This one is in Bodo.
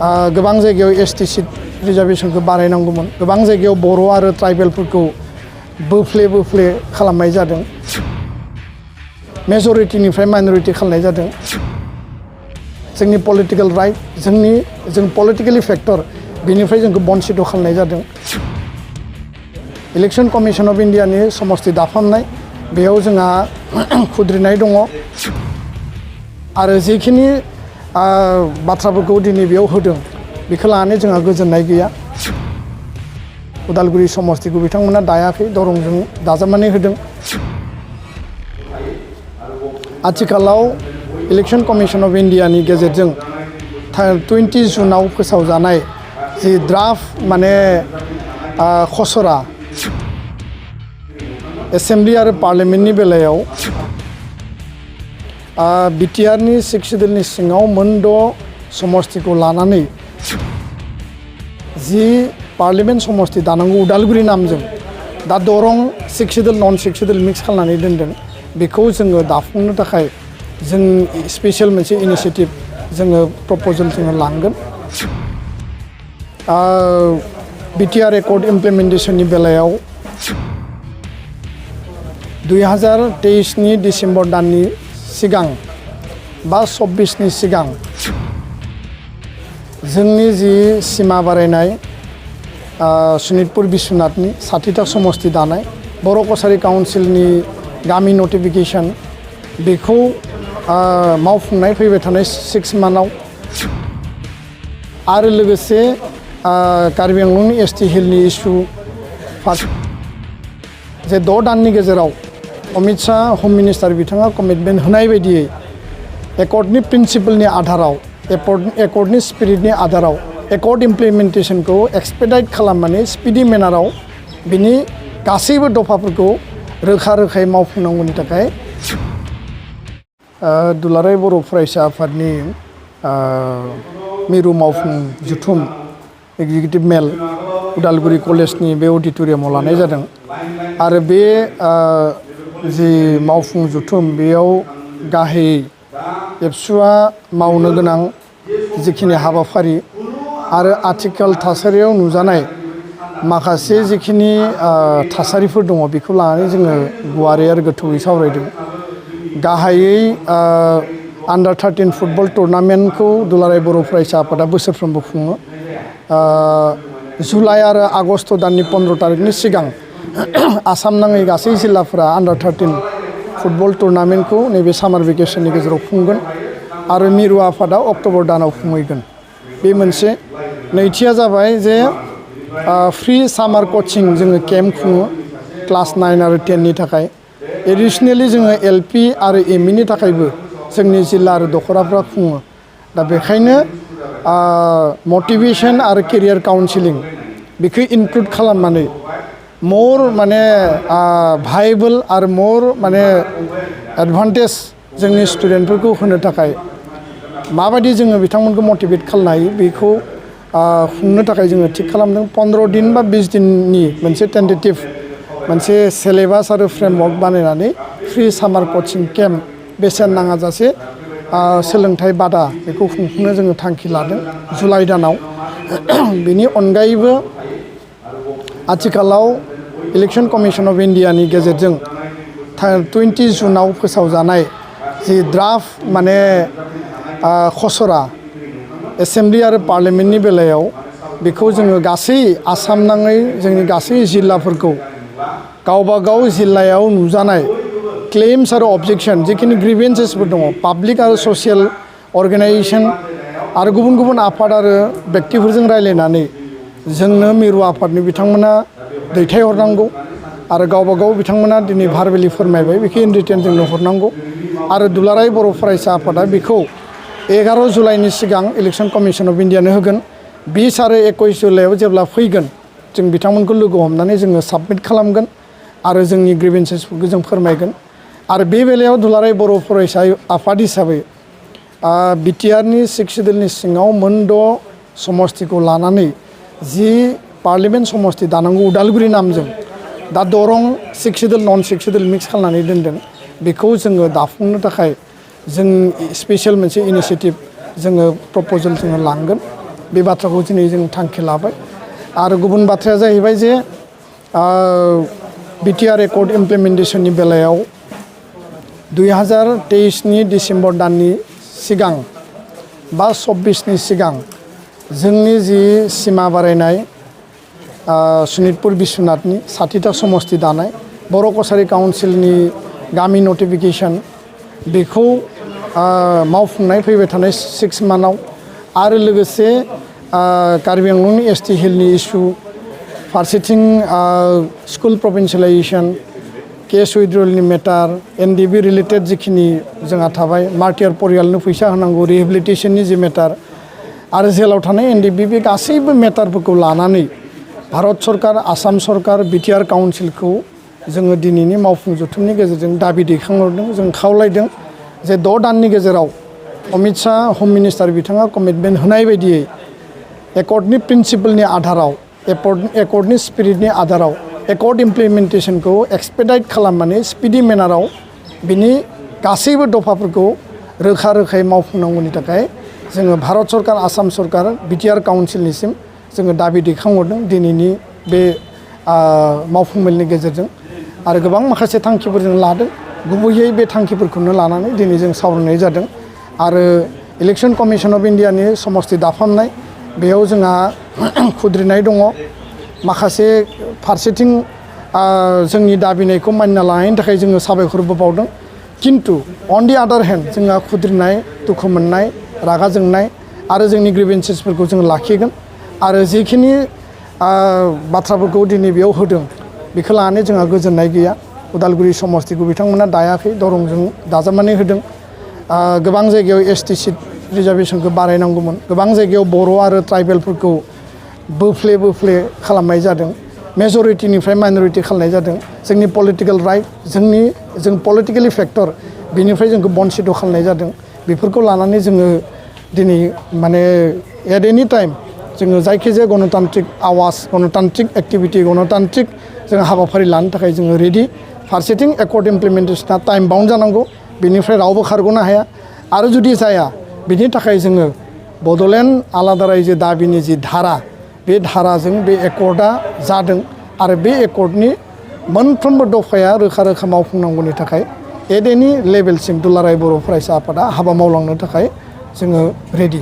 गोबां जायगायाव एसटी सीट रिजार्वेशनखौ बारायनांगौमोन गोबां जायगायाव बर' आरो ट्राइबेलफोरखौ बोफ्ले खालामनाय जादों मेजरिटिनिफ्राय माइनरिटि खालामनाय जादों जोंनि पलिटिकल राइट जों पलिटिकल फैक्टर बेनिफ्राय जोंखौ बन्चित खालामनाय जादों इलेक्शन कमिशन अफ इन्डियानि समस्ति दाफामनाय बेयाव जोंहा खुद्रिनाय दङ आरो जिखिनि बाथ्राफोरखौ दिनै बेयाव होदों बेखौ लानानै जोंहा गोजोननाय गैया उदालगुरि समस्तिखौ बिथांमोना दायाखै दरंजों दाजाबनानै होदों आथिखालाव इलेक्शन कमिशन अफ इन्डियानि गेजेरजों 20 जुनाव फोसावजानाय जि ड्राफ्ट माने खसरा एसेम्बलि आरो पार्लियामेन्टनि बेलायाव बिटिआरनि 6 सिडिउलनि सिङाव मोनद' समस्तिखौ लानानै जि पार्लियामेन्ट समस्ति दानांगौ उदालगुरि नामजों दा दरं 6 सिडिउल नन 6 सिडिउल मिक्स खालामनानै दोनदों बेखौ जोङो दाफुंनो थाखाय जों स्पेशल मोनसे इनिशिएटिभ जोङो प्रप'जेल जोङो लांगोन बिटिआर एकर्ड इमप्लिमेन्टेशननि बेलायाव 2023 डिसेम्बर दाननि सिगां बा 24नि सिगां जोंनि जि सिमा बारायनाय सनितपुर बिश्वनाथनि 60था समस्ति दानाय बर' कसारी काउन्सिलनि गामि नटिफिकेशन बेखौ मावफुंनाय फैबाय थानाय 6 मान्थआव आरो लोगोसे कार्बि आंलंनि एसटी हिलनि इस्यु जे 6 दाननि गेजेराव अमित शाह हम मिनिस्टार बिथाङा कमिटमेन्ट होनाय बायदियै एकर्डनि प्रिन्सिपलनि आधाराव एकर्डनि स्पिरिटनि आधाराव एकर्ड इमप्लिमेन्टेशनखौ एक्सपेडाइट खालामनानै स्पिडि मेनाराव बिनि गासैबो दफाफोरखौ रोखायै मावफुंनांगौनि थाखाय दुलाराय बर' फरायसा आफादनि मिरु मावफुं जथुम एग्जिकिउटिभ मेल उदालगुरि कलेजनि बे अडिट'रियामाव लानाय जादों आरो बे जि मावफुं जथुम बेयाव गाहायै एबसुआ मावनो गोनां जिखिनि हाबाफारि आरो आथिखाल थासारियाव नुजानाय माखासे जिखिनि थासारिफोर दङ बेखौ लानानै जोङो गुवारै आरो गोथौयै सावरायदों गाहायै आन्डार 13 फुटबल टुर्नामेन्टखौ दुलाराय बर' फरायसा आफादा बोसोरफ्रोमबो खुङो जुलाइ आरो आगस्ट दाननि 15 तारिखनि सिगां आसाम नाङै गासै जिल्लाफोरा आन्डार 13 फुटबल टुर्नामेन्टखौ नैबे सामार भेकेसननि गेजेराव खुंगोन आरो मिरु आफादा अक्ट'बर दानाव खुंहैगोन बे मोनसे नैथिया जाबाय जे फ्रि सामार कचिं जोङो केम्प खुङो क्लास 9 आरो 10 नि थाखाय एडिशनेलि जोङो एलपि आरो एमइनि थाखायबो जोंनि जिल्ला आरो दखराफ्रा खुङो दा बेखायनो मटिभेशन आरो केरियार काउन्सिलिं बेखौ इनक्लुड खालामनानै मोर माने भाइबल आरो मोर माने एडभान्टेज जोंनि स्टुडेन्टफोरखौ होनो थाखाय माबायदि जोङो बिथांमोनखौ मटिभेट खालामनो हायो बेखौ खुंनो थाखाय जोङो थिग खालामदों 15 दिन बा 20 दिननि मोनसे टेन्टेटिभ मोनसे सिलेबास आरो फ्रेमवर्क बानायनानै फ्रि सामार कचिं केम्प बेसेन नाङाजासे सोलोंथाइ बादा बेखौ खुंफुंनो जोङो थांखि लादों जुलाइ दानाव बेनि अनगायैबो आथिखालाव इलेक्शन कमिशन अफ इन्डियानि गेजेरजों 20 जुनाव फोसावजानाय जि ड्राफ्ट माने खसरा एसेम्बलि आरो पार्लियामेन्टनि बेलायाव बेखौ जोङो गासै आसाम नाङै जोंनि गासै जिल्लाफोरखौ गावबा गाव जिल्लायाव नुजानाय क्लेम्स आरो अबजेक्शन जिखिनि ग्रिभेन्सेसफोर दङ पाब्लिक आरो ससियेल अर्गेनाइजेसन आरो गुबुन गुबुन आफाद आरो व्यक्तिफोरजों रायलायनानै जोंनो मिरु आफादनि बिथांमोना दैथायहरनांगौ आरो गावबा गाव बिथांमोना दिनै भारबेलि फोरमायबाय बेखौ इन रिटेन जोंनो हरनांगौ आरो दुलाराय बर' फरायसा आफादा बेखौ 11 जुलाइनि सिगां इलेक्शन कमिशन अफ इन्डियानो होगोन 20 आरो 21 जुलाइआव जेब्ला फैगोन जों बिथांमोनखौ लोगो हमनानै जोङो साबमिट खालामगोन आरो जोंनि ग्रिभेन्सेसफोरखौ जों फोरमायगोन आरो बे बेलायाव दुलाराय बर' फरायसा आफाद हिसाबै बिटिआरनि 6 सिडिउलनि सिङाव मोनद' समस्तिखौ लानानै जि पार्लियामेन्ट समस्ति दानांगौ उदालगुरि नामजों दा दरं 6 सिडिउल नन 6 सिडिउल मिक्स खालामनानै दोनदों बेखौ जोङो दाफुंनो थाखाय जों स्पेशल मोनसे इनिशिएटिभ जोङो प्रप'जेल जोङो लांगोन बे बाथ्राखौ दिनै जों थांखि लाबाय आरो गुबुन बाथ्राया जाहैबाय जे बिटिआर एकर्ड इमप्लिमेन्टेसननि बेलायाव 2023नि डिसेम्बर दाननि सिगां बा 24नि सिगां जोंनि जि सिमा बारायनाय सनितपुर बिश्वनाथनि 60टा समस्ति दानाय बर' कसारि काउन्सिलनि गामि नटिफिकेसन बेखौ मावफुंनाय फैबाय थानाय 6 मान्थआव आरो लोगोसे कार्बि आंलंनि एसटि हिलनि इस्यु फारसेथिं स्कुल प्रभिन्सियेलाइजेसन केस उइथड्रलनि मेटार एनडिबि रिलेटेड जिखिनि जोंहा थाबाय मार्टियार परियालनो फैसा होनांगौ रिहेबिलिटेसननि जि मेटार आरो जेलाव थानाय एनडिबि बे गासैबो मेटारफोरखौ लानानै भारत सरकार आसाम सरकार बिटिआर काउन्सिलखौ जोङो दिनैनि मावफुं जथुमनि गेजेरजों दाबि दैखांहरदों जों खावलायदों जे 6 दाननि गेजेराव अमित शाह हम मिनिस्टार बिथाङा कमिटमेन्ट होनाय बायदियै एकर्डनि प्रिन्सिपलनि आधाराव एकर्डनि स्पिरिटनि आधाराव एकर्ड इमप्लिमेन्टेसनखौ एक्सपेडाइट खालामनानै स्पिडि मेनाराव बिनि गासैबो दफाफोरखौ रोखा रोखायै मावफुंनांगौनि थाखाय जोङो भारत सरकार आसाम सरकार बिटिआर काउन्सिलनिसिम जोङो दाबि दैखांहरदों दिनैनि बे मावफुं मेलनि गेजेरजों आरो गोबां माखासे थांखिफोर जों लादों गुबैयै बे थांखिफोरखौनो लानानै दिनै जों सावरायनाय जादों आरो इलेक्सन कमिसन अफ इन्डियानि समस्ति दाफामनाय बेयाव जोंहा खुद्रिनाय दङ माखासे फारसेथिं जोंनि दाबिनायखौ मानिना लानायनि थाखाय जोङो साबायखरबो बावदों किन्तु अन दि आदार हेन्ड जोंहा खुद्रिनाय दुखु मोननाय रागा जोंनाय आरो जोंनि ग्रिभेन्सेसफोरखौ जों लाखिगोन आरो जिखिनि बाथ्राफोरखौ दिनै बेयाव होदों बेखौ लानानै जोंहा गोजोननाय गैया उदालगुरि समस्तिखौ बिथांमोना दायाखै दरंजों दाजाबनानै होदों गोबां जायगायाव एसटि सिट रिजार्भेसनखौ बारायनांगौमोन गोबां जायगायाव बर' आरो ट्राइबेलफोरखौ बोफ्ले खालामनाय जादों मेजरिटिनिफ्राय माइनरिटि खालामनाय जादों जोंनि पलिटिकेल राइट जों पलिटिकेलि फेक्टर बेनिफ्राय जोंखौ बनसित खालामनाय जादों बेफोरखौ लानानै जोङो दिनै माने एट एनि टाइम जोङो जायखिजाया गणतान्त्रिक आवाज गणतान्त्रिक एक्टिभिटि गणतान्त्रिक जों हाबाफारि लानो थाखाय जोङो रेडि फारसेथिं एकर्ड इमप्लिमेन्टेसना टाइम बाउन्ड जानांगौ बेनिफ्राय रावबो खारग'नो हाया आरो जुदि जाया बिनि थाखाय जोङो बड'लेण्ड आलादा रायजो दाबिनि जि धारा बे धाराजों बे एकर्डआ जादों आरो बे एकर्डनि मोनफ्रोमबो दफाया रोखा रोखा मावफुंनांगौनि थाखाय एट एनि लेभेलसिम दुलाराय बर' फरायसा आफादा हाबा मावलांनो थाखाय जोङो रेडि